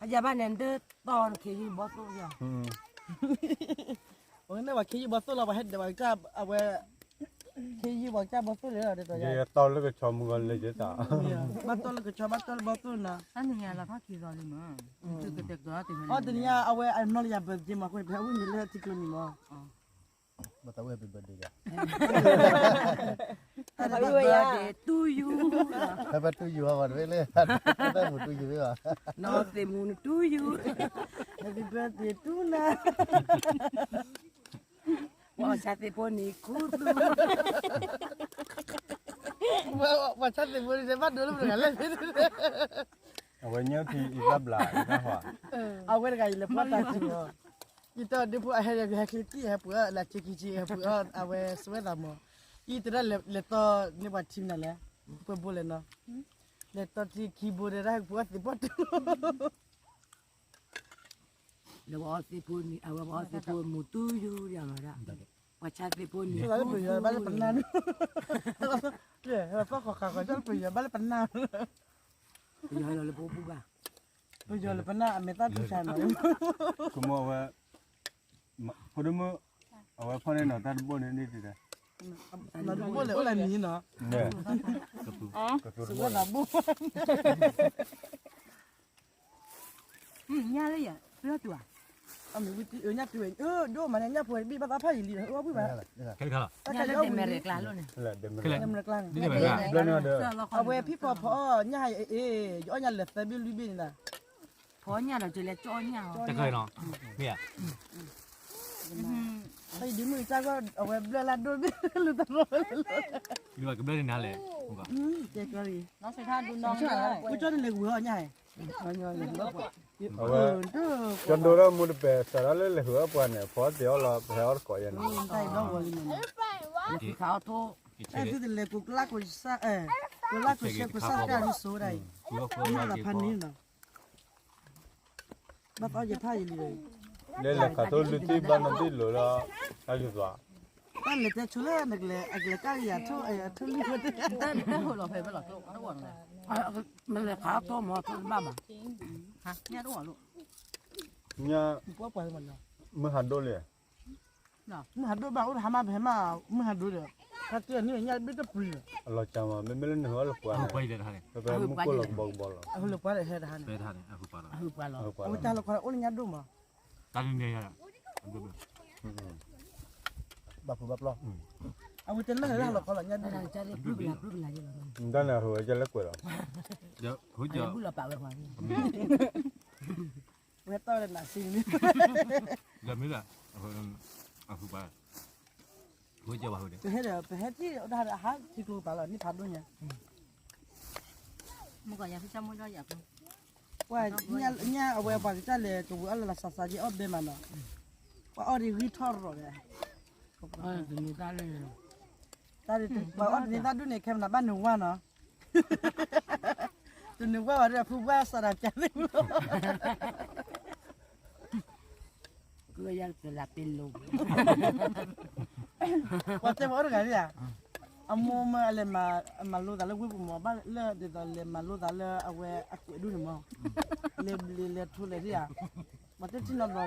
အယၤဘၣ်န့ၣ် ဒၢသီနခ့ယုၢ်ဘီၣ်သိၣ်ယီၤ, အဝဲန့ၣ်ပှၤခ့ယုၢ်ဘီၣ်သိၣ်လီၤ ပှၤဟဲဒၢးပှၤကစၢ်အဝဲ, ခ့ယုၢ်ပှၤကစၢ်ဘီၣ်သိၣ်လၢ, ယတီၢ်လၢကဆီမုၢ်ဂီၤလၢယသး, ဘၣ်တီၢ်လၢကဆီ ဘၣ်တီၢ်လၢဘီၣ်သိၣ်နီၤ, တနံၤညါလီၤထီၣ်ခံသီလံမး, အီတနံၤညါအဝဲအနီၢ်လၢယၤ birthday မးအဃိန့ၣ် ပဟဲအိၣ်န့ၣ်လၢထံကျိနံၤမး, ဘၣ်သးဝဲ happy birthday ဒီး, happy birthday to you, happy to you ဟီဘၣ်တဝဲလၢ, သးမူ to you ဘၣ်, နီၢ်သးမူ to you, happy birthday to နၤ, ပှၤဆါသ့ၣ်ဖိန့ၣ်ခူသူၣ်, ပှၤဆါသ့ၣ်ဖိန့ၣ်ဘၣ်ဒိလၢပတဂၤလဲၣ်, အဝဲညၣ်ထံအံသၣ်ဘျးအံသၣ်ဟီ, အဝဲတဂၤအံၤလဲၤပှၢ်တၢ်ထံမး, ယတီၢ်ဒုးဖိအဟဲဟဲချ့တံၢ်ဟဲပှ့ၤအီၣ်လၢဆ့ခံဆ့ဟဲပှ့ၤအီၣ် အဝဲစဝဲသးမး, ယတရၣ်လဲၤတီၢ်န့ၢ်ပှၤထံမနုၤလဲၣ်, ပှဲၤဘိလဲၣ်နီၤ, လဲၤတီၢ်ထံခံဘိဒီးတၢ်ဟဲပှ့ၤအီၣ်သ့ၣ်ပီၣ်တူၢ် လၢပှၤအီသ့ၣ်ဖိန့ၣ် အဝဲပှၤအီသ့ၣ်ဖိမူတူယူယၤမးဒၣ်, ပှၤဆါသ့ၣ်ဖိန့ၣ် ပယီၤဘၣ်လၢပနၢ်, ပယီၤဘၣ်လၢပနၢ်, ပယီၤလၢပအိၣ်ပူၤဘၣ်, ပယီၤလၢပနၢ်အမဲာ်သၣ်တူၢ်ဆါနီၤ, ကမီၤဝဲ, ဖိဒိၣ်မုၣ်, အဝဲဖီၣ်န့ၢ်နီၤတၢ်တဘိန့ၣ်န့ၣ်တဒၣ်, နီၤတဘိလဲၣ်အိၣ်လၢနံၤနီၤ, ကသူၣ်ဘိ, ညၣ်လၢယၤ, ပလီၢ်တူၤဧါ, အမ့ၢ်ဝံၤတံၢ်အၢညၣ်တုၤဝဲ, ဒိၣ်မးန့ၣ် ညၣ်ဖိတဘ့ၣ်ဘၣ်သးဖးယံာ်လံဒီး အဝဲဘၣ်, ညၣ်လၢဒဲမဲာ်ရဲၣ်ကျါလိၤန့ၣ်, ဒဲမဲာ်ကျါ, အဝဲဖံဖီဖီအီၣ်ညၣ်အံၤ, ယအီၣ်ညၣ်လဲၤသၢဘ့ၣ်လွံၢ်ဘ့ၣ်န့ၣ်, ဖီညၣ်ဒီးကလဲၤကၠီညၣ်, တခါနီၤ, မ့ၢ်ဧါ, ဖဲယဒုးမုၢ်ကစၢ်ဂီၢ် အဝဲဘျၢလၢဒိၣ်ဘ့ၣ် လူၤသးလီၤ, ကဘျၢန့ၣ်နၤလဲၣ်, ကဲကီးလံ, ကၠီန့ၣ်လဲၤဝဲအီၣ်ညၣ်, အဝဲ, ကၠီဒိၣ်ဒီးမူတပဲာ် စးထီၣ်လၢလဲၤဃုာ်အီၣ်ပှၤန့ၣ် ဖီအီၣ်သ့ၣ်အီၣ်လီၤ ပဟဲအီၣ်တကိးယဲန့ၣ်, တၢ်အံၤဒီဂီၤလံန့ၣ်, တၢ်အံၤသုတလဲၤကိးကျါကိးစၢ်, ကိးလၢကိးဆၢကိးစၢ်တၢ်ဒုးစိဒၣ်အံၤ, မ့ၢ်လီၤဖးန့ၣ်လီၤ, ဘၣ်သီယဖးယံာ်လံ, လဲၤလဲၤခးထိၣ်လွံၢ်ထံၣ်ဘၣ်နသံၣ်လိၤလီၤ, တၢ်ယုၤသွး, တၢ်လဲၤတဲဆိလၢနကလဲၤ အကလဲၤကၢ်ကယၤထိၣ်အထိၣ်လွံၢ်ဝဲ, မ့ၢ်လဲၤခးထိၣ်မးထိၣ်တဘၣ်ဘၣ်, ညၣ်, မုၢ်ဟးဒိၣ်လံ, မုၢ်ဟးဒိၣ်ဘၣ်အိၣ်တဟါမး ပဟဲမး မုၢ်ဟးဒိၣ်ဒီး, ခါတံၢ်နံၣ်ညၣ်ဘ့ၣ်တပျံၤ, အလီၤကၢ်မး မ့မ့ၢ်လၢနဟးအီၣ်လၢပှၤန့ၣ်, ပှၤမုၢ်ကိၢ်လီၤကဘီကဘီလီၤ, အလၢပှၤဟဲတဟါန့ၣ်, အဝဲတၢ်လီၤခီအိၣ်လၢညၣ်ဒိၣ်မး, တၢ်န့ၣ်, ဘၣ်ဖုးဘၣ်ပျီ, အဝဲတလၢဟဲလၢဟးလီၤခီလီၤညၣ်ဒိၣ်, တၢ်န့ၣ်အဟူဝဲကဲလၢကွဲးလီၤ, ဝဲတီၢ်ဝဲလၢနးစံန့ၣ်, ပဟဲဒီး ပဟဲထံၣ်အိၣ်ဒၣ်ဟးထံကျိပာ်လီၤ န့ၢ်ဖးဒိၣ်ညါ, ပှၤညါအဝဲပှၤကစၢ်လဲၤကဝံၤအီၣ်လၢလၢ်စးစးက့ၤအီၣ်ဘဲမးနီၤ, ပှၤအီၣ်ဒံးဂံၢ်ထီၣ်ရီၣ်ဒီး, ပှၤအီၣ်တန့ၤသၣ်ဒူၣ်န့ၣ် ခဲမနၤဘၣ်နုာ်ဝါနီၤ, တနုာ်ဝါဘၣ်ဒီးဖုပှၢ်စးဒၣ်ပျးသ့ၣ်မူ ကယဲၢ်တလးပ့ၤလိၤ, ပှၤတဲပှၤအိၣ်တဂၤန့ၣ်ဧါ, အမိၢ်မၢအလဲၤမၤလိသးလၢဝ့ၢ်ပူၤမး ဘၣ်လၢဒ်သိးလဲၤမၤလိသးလၢအဝဲအကွဲးဒူၣ်န့ၣ်မး, လဲၤဘျ့လဲၤထိလဲၤဒ်ဧါ, ပှၤတဲထံၣ်နီတဘျီဧါ,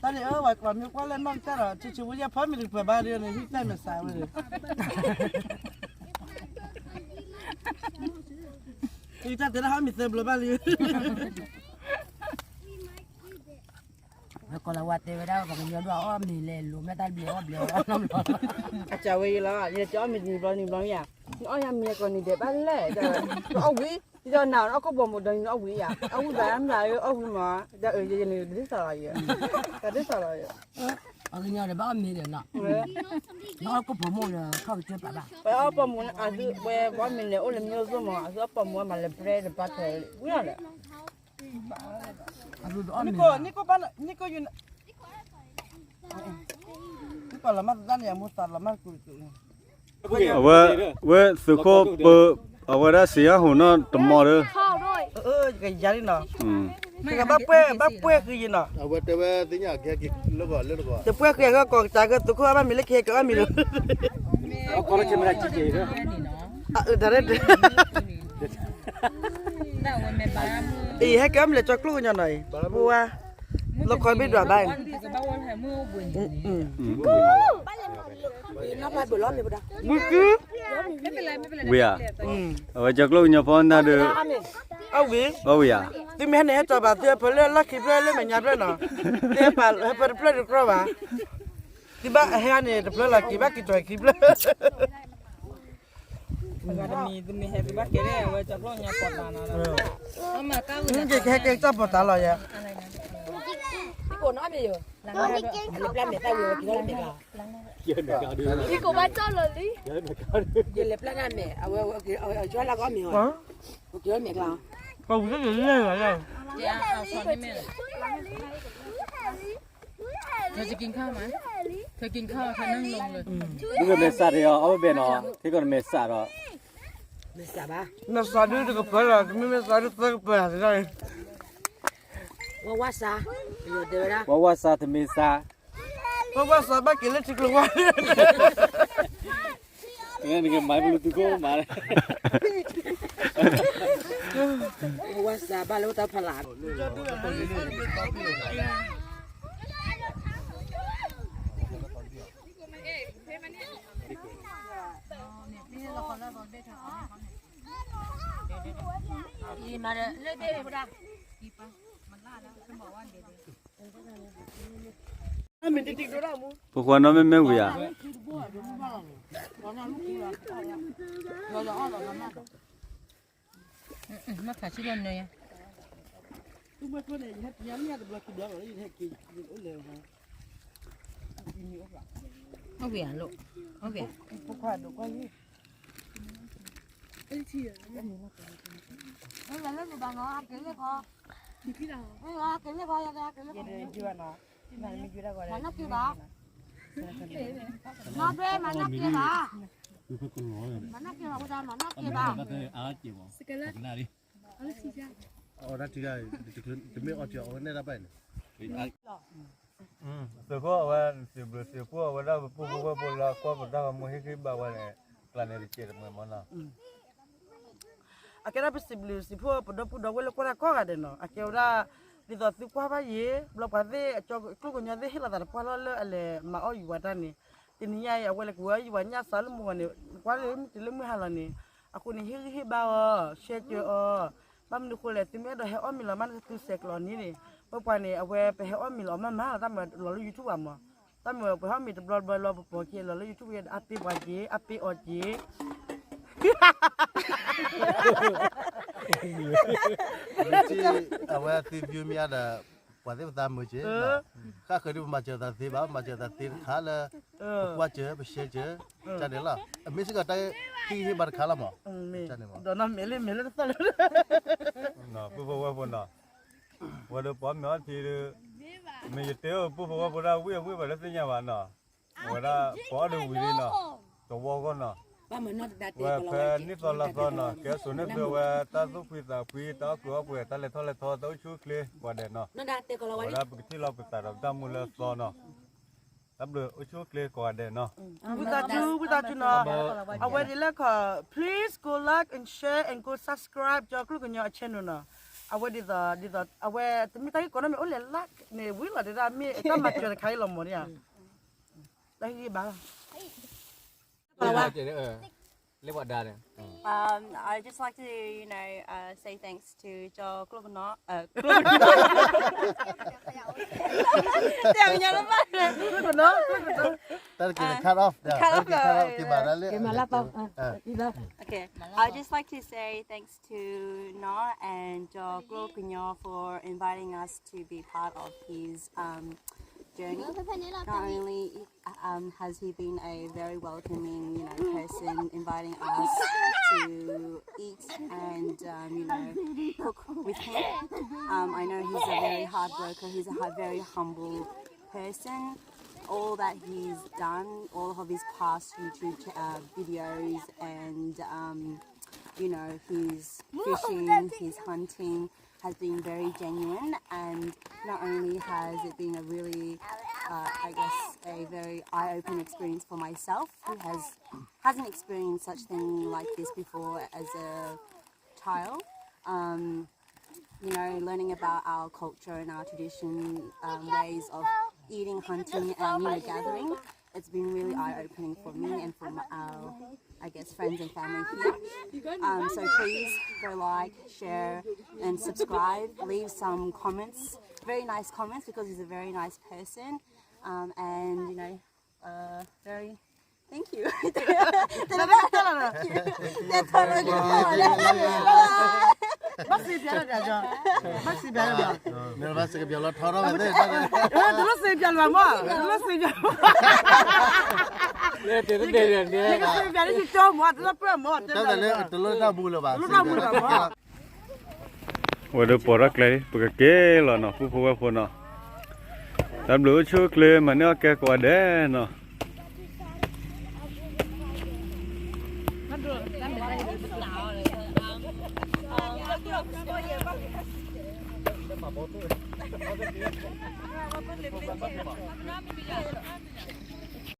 တၢ်န့ၣ်အၢ ဝဲကွၢ်မ့ၢ်ကွၢ်လၢနီၢ်ကစၢ်ဒီး ဆံဆံဝဲယဖီမ့ၢ်တကပၤဘၣ်ဒီးန့ၣ် ဟံၣ်တၢ်မဲာ်ဆှးဝဲန့ၣ် ဟံၣ်တၢ်တဲဒၣ်ဟီမ့ၢ်သၢဘျီဘၣ်လံ ကီၢ်လၤဝါတဲဝဲဒၣ် ပှၤကညီဒိၣ်အီၣ်မ့ၤလဲၤလိၤ မ့ၢ်တၢ်တဘျီအီၣ်ဘျီအီၣ်နီတဘျီ အစၢၤဝဲယလီၤ ယတဲအီၣ်မ့ၤတနံၤဘျီနံၤဘျီမ့ၢ်ဧါ နအီၣ်ယၤမ့ၤအကီၢ်န့ၣ်ဒဲးဘၣ်လဲၣ် နအီၣ်ဝံၤ ဒ်သိးနၤအီၣ်ခိၣ်ဘီမုၢ်ဒီးနအီၣ်ဝံၤဧါ အီၣ်ဝံၤဘၣ်မ့ၢ်ဧါ အီၣ်ဝံၤမ့ၢ် ယဲယန့ၣ်ဒ်သိးလီၤယဲ တၢ်ဒ်သိးလီၤယဲ ပှၤကညီဒီးဘၣ်အီၣ်မ့ၤဒီးနီၤ နအီၣ်ခိၣ်ဘီမုၢ်ဒီးခီၣ်ကစၢၢ်ပာ်ဘၣ် ပှၤအီၣ်ဘီမုၢ်အသု ပှၤဘီမ့ၤန့ၣ် အိၣ်လၢမံၤစိမ့ၢ် အသုအီၣ်ဘီမုၢ်အမၤလဲၤပြဲဒီးပာ်ထွဲဝံၤလီၤ နံၣ်ကိၢ် နံၣ်ကိၢ်ဘၣ် နံၣ်ကိၢ်ယူၤ နံၣ်ကိၢ်လီၤမၢ်သးန့ၣ် အမိၢ်သးလီၤမၢ်တကူးတကူး အဝဲ ဝဲသုးခိၣ်ပၢ အဝဲဒၣ်စံးအါဟူးနီၢ်တမီၤဒီး ကယၤလံနီၤ ကဘၣ်ပှဲၢ် ဘၣ်ပှဲၢ်ဃံယံနီၤ အဝဲတဲဝဲသ့ၣ်ညါကဟဲက့ၤလၢဂီၤလၢတဂီၤ တပှဲၢ်ဃံအဂီၢ်ကီၢ်ကစၢ်ကသုးခိၣ်အဘၣ်မ့ၤလၢကဟဲက့ၤအီၣ်မ့ၤလၢ အကီၢ်လၢကမ့ၢ်တၢ်ကံက့ၤ တၢ်ရဲၣ် အံၤ ဟဲက့ၤအီၣ်မ့ၤလၢကၠီကျိၣ်ကညီနီၤအံၤ ပဝါ လီခီဘ့ၣ်ဒွးဘၣ်အံၤ ဝံၤဧါ အဝဲကၠီကျိၣ်ကညီဖီနၤဒီး အီၣ်ဝံၤ အီၣ်ဝံၤဧါ သုမ့ၢ်ဟဲန့ၣ်ဟဲကၠီဘၣ်သုအဖၢလၢလီၢ်ခံ ဖျၢၣ်လၢမဲာ်ညါဖျၢၣ်နီၤ သုဟဲပာ်ဟဲပၢတဖျၢၣ်တကြၢးဘၣ် သုဘၣ်ဟဲန့ၣ်တဖျၢၣ်လီၤက့ၤဘၣ်က့ၤကၠီခံဖျၢၣ် ကဟဲက့ၤကၠီၣ်ပီၣ်တၢ်လီၤယဲ ယလဲၤပျၢ်နၤမဲာ် အဝဲကၠီလၢကီၢ်မ့ၢ်ဝဲ ကဝံၤတက့ၤလဲၣ်လဲၣ် เธอจะกินข้าวไหม เธอกินข้าว เธอนั่งลงเลย မ့ၢ်မဲာ်စးတယီၤ အီၣ်ဘဲဘဲနီၤ ခဲကီၢ်မဲာ်စးဒီး မဲာ်စးဘၣ် မဲာ်စးဒုတကပၤလီၤ တမ့ၢ်မဲာ်စးဒုသၢကပၤ ဝဲဝါစး ဝဲဝါစးတမ့ၢ်စး ဝဲဝါစးဘၣ်က့ၤလၢထံကျိဝါ နကမၤပလူၤသူခိၣ်မး ဝဲဝါစးဘၣ်လၢဝဲတၢ်ဖးလး ပဃိနီၢ်မ့ၢ်မ့ၢ်ဝံၤဧါ မ့ၢ်ဖးဆံလီၤနၢၤယါ အိၣ်ဝံၤဧါလိၣ် အိၣ်ဝံၤဧါ လၢနဘၣ်နီၤ အက့ၤလၢခီ က့ၤလၢခီ ယက့ၤလၢခီ မၤနီၢ်က့ၤဘၣ် နီၢ်ဘဲ မၤနီၢ်က့ၤဘၣ် မၤနီၢ်က့ၤဘၣ် ဝဲဒၣ်မၤနီၢ်က့ၤဘၣ် အီၣ်တၢ်ထံဂၤ တမ့ၢ်အီၣ်တၢ်အီၣ်ဝဲန့ၣ်တၢ်ဘၣ်န့ၣ် သုးခိၣ်အဝဲ စံးဘျုးစံးဖှိၣ်အဝဲဒၣ်ပှၤပုၢ်ဖိဝဲၢ်ဖိလၢကွၢ်ပတၢ်ဂီၤမူဟ့ၣ်ဂံၢ်ဘါဝဲန့ၣ် ကျါန့ၣ်တစဲးတမှဲၤမနီၤ အကဲဒၣ်ပစံးဘျုးစံးဖှိၣ်ပဒီပုၢ်ဒီဝဲၢ်လၢကွၢ်တၢ်ကိးဂၤဒဲးနီၤ အကဲဝဲဒၣ် ဒ်သိးသုကွၢ်ဘၣ်ယံၤ ဘျီပှၤသ့ၣ်အကၠီကျိၣ်ကညီသ့ၣ်ဟ့ၣ်လီၤသးတပှၢ်လီၤလၢအလဲၤမၤအီၣ်ယူၤဝဲတၢ်န့ၣ် တနံၤညါအံၤ အဝဲလဲၤကဝဲၤယူၤဝဲညၣ်စးလၢမုၢ်ဂီၤန့ၣ် ကွၢ်လၢမ့ၢ်တုၤလၢမုၢ်ဟါလီၤန့ၣ် အဃိန့ၣ် ဟ့ၣ်ဂံၢ်ဟ့ၣ်ဘါအီၤ ရှဲကၢအီၤ ဘၣ်မနုၤဃိလဲၣ် သုမ့ၢ်အဲၣ်ဒိးဟဲအီၣ်မ့ၤလီၤမၢ်နသုစဲးကျိးန့ၣ်န့ၣ် ဝဲပှၤန့ၣ် အဝဲပဟဲအီၣ်မ့ၤလီၤအီၣ်မးမးလီၤ တၢ်မၤလီၤလၢ YouTube ဘၣ်မး, တၢ်မၤပဟဲအီၣ်မ့ၤတဘျီဘျီလီၤ ပပိာ်က့ၤလီၤလၢ YouTube အါပ့ၤပှၤက့ၤ အါပ့ၤအီၤက့ၤ အဝဲသ့ၣ် view မ့ၢ်အါဒီး ပှၤသ့ၣ်ပသးမုာ်က့ၤ, ဃၣ်ဃၢၤဒ်ပမၤစၢၤသးသ့ဘၣ် ပမၤစၢၤသးသ့တခါလၢ ပကွၢ်စၢၤ ပ share စၢၤ ကန့ၣ်လီၤ. အမ့ၢ်စ့ၢ်ကီးတၢ်ဟ့ၣ်ဂံၢ်ဟ့ၣ်ဘါတခါလီၤမး, ဒီးနီၢ်မဲာ်လၢမဲာ်လၢတသီၣ်လၢ ပုၢ်ဖိဝဲၢ်ဖိနီၤ, ဝဲဒီးပှၤမ့ၢ်အီထံဒီး မ့ၢ်ယတဲအိၣ်ပုၢ်ဖိဝဲၢ်ဖိဒၣ်ဝံၣ်အဝံၣ်ဘၣ်လၢသ့ၣ်ညါဘၣ်နီၤ, ဝဲဒၣ်ပှၤအီၣ်ဒီးဝံၤလံနီၤ, တဝီဂီၢ်နီၤ, ဝဲဖဲနံၣ်သီလါသီနီၤ ကဲစိာ်န့ၢ်သုဝဲတၢ်သူၣ်ဖှံသးဖှံ တၢ်အီၣ်ကုးအီၣ်ပှဲၤ တၢ်လဲၤထီၣ်လဲၤထီ တၢ်အိၣ်ဆူၣ်အိၣ်ချ့ကိးဂၤဒဲးနီၤ, ဝဲဒၣ်ပကထံၣ်လိာ်ပသးဒီးပတၢ်မူလၢအသီနီၤ, တၢ်ဘျုးအိၣ်ဆူၣ်အိၣ်ချ့ကိးဂၤဒဲးနီၤ. ဝံသးစူၤ ဝံသးစူၤနီၤ, အဝဲဒ်လဲၣ်ခီ please go like and share and go subscribe ကၠီၤကျိၣ်ကညီအ channel နီၤ, အဝဲဒ်သိး ဒ်သိး အဝဲတမ့ၢ်တၢ်ဂ့ၢ်ကီနီတမံၤ အိၣ်လဲၤ like န့ၣ် ဝံၤလီၤဒ်တၢ်မ့ၢ်တၢ်မၤစၢၤတခါအံၤလီၤမးဒ်ဧါ, တၢ်ဂ့ၢ်ဘၣ်လီၤ လၢပှၤဒါန့ၣ် Um, I just like to, you know, uh, say thanks to ကၠီၤကျိၣ်ကညီ, uh, ကျိၣ်ကညီ, ကျိၣ်ကညီ, ကျိၣ်ကညီ, တၢ်တက့ၤ cut off, cut off, cut off, က့ၤမၤလၢ Okay, I'd just like to say thanks to Noh and ကၠီၤကျိၣ်ကညီ for inviting us to be part of his, um, journey. Not only, um, has he been a very welcoming, you know, person, inviting us to eat and, um, you know, cook with him. Um, I know he's a very hard worker. He's a hu-, very humble person. All that he's done, all of his past YouTube ch-, uh, videos and, um, you know, his fishing, his hunting, has been very genuine, and not only has it been a really, uh, I guess, a very eye-opening experience for myself, who has, hasn't experienced such thing like this before as a child, um, you know, learning about our culture and our tradition, um, ways of eating, hunting, and, you know, gathering. It's been really eye-opening for me and for my, our, I guess, friends and family here. Um, so please go like, share, and subscribe. Leave some comments, very nice comments, because he's a very nice person. Um, and, you know, uh, very, thank you. ဘၣ်စံးပျဲလီၤ, ဘၣ်စံးပျဲလီၤ, ဘၣ်စံးပျဲလီၤ, တလိၣ်စံးပျဲလီၤမး, တလိၣ်စံးပျဲလီၤ, တစံးပျဲလၢယကၠီမး, တလိၣ်ပၢၢ်မး, တလိၣ်တၢ်မူလၢၤဘၣ်, တလိၣ်တၢ်မူလၢၤဘၣ်. ဝဲဒၣ်ပိာ်ထီၣ်ကျဲ ပကက့ၤလီၤနီၤ ပုၢ်ဖိဝဲၢ်ဖိနီၤ, တၢ်ဘျုးအိၣ်ဆူၣ်အိၣ်ချ့ မၤန့ၢ်အီၣ်ကဲကိးဂၤဒဲးနီၤ.